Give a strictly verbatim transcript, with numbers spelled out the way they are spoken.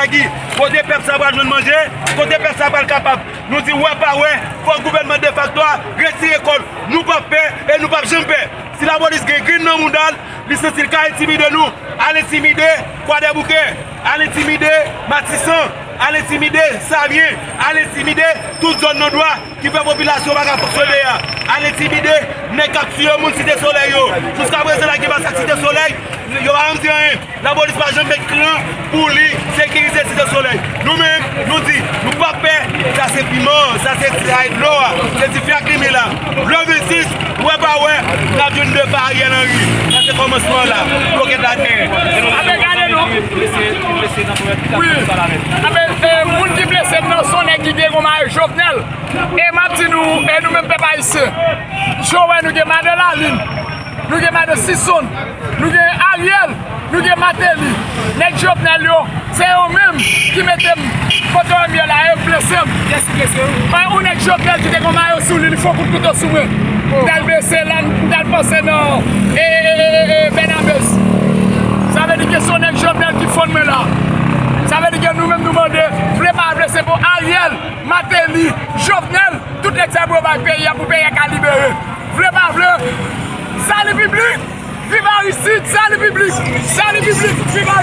Nagi, kote pèp sa pral jwenn manje, kote pèp sa pral kapab. Nou di wè pa wè, fòk gouvènman defakto a retire kò l. Nou p ap pè e nou p ap janm pè. Si lapolis gen grenn nan mouda l, li santi l ka entimide nou, al entimide Kwadèboukè, al entimide Matisan, al entimide Savyen, al entimide tout zòn nan dwa ki fè popilasyon pa ka fonksyone a. Al entimide nèg k ap tiye moun Site Solèy yo. Jiskaprezan la gen masak Site Solèy, yo pa janm di anyen. Lapolis pa janm met kran pou li sekirize Site Solèy. Nou menm, nou di, nou p ap pè. Sa se piman, sa se ti ay dlo a, se dife ak limyè la. Le vennsis, wè pa wè, n ap jwenn de pa Ariel Henry. Sa se kòmansman la. Blokèt la genyen. Ape gade non. Wi. Ape, eh, moun ki blese m nan se yon nèg ki gen yon mayo Jovenel. E m ap di nou, e nou menm pèp ayisyen, jan w wè nou gen madan Lalin, nou gen madan Sison, nou gen Ariel, nou gen Mateli. Nèg Jovenel yo, se yo menm ki mete m kote yo m ye la, e yo blese m. Kiyès ki blese w? Mwen, yon nèg Jovenel ki te gen mayo sou li, li fè yon kout kouto sou mwen. M t al blese la, m t al panse nan, e, e, e, e, e, Bènabès. Sa vle di ke se yon nèg Jovenel ki fonn mwen la. Sa vle di ke nou menm nou mande, vle pa vle, se pou Ariel, Mateli, Jovenel, tout nèg sa yo pou yo bay peyi a, pou peyi a ka libere. Vle pa vle, sali piblik, viv Aristide, sali piblik, sali piblik, viv Aristide.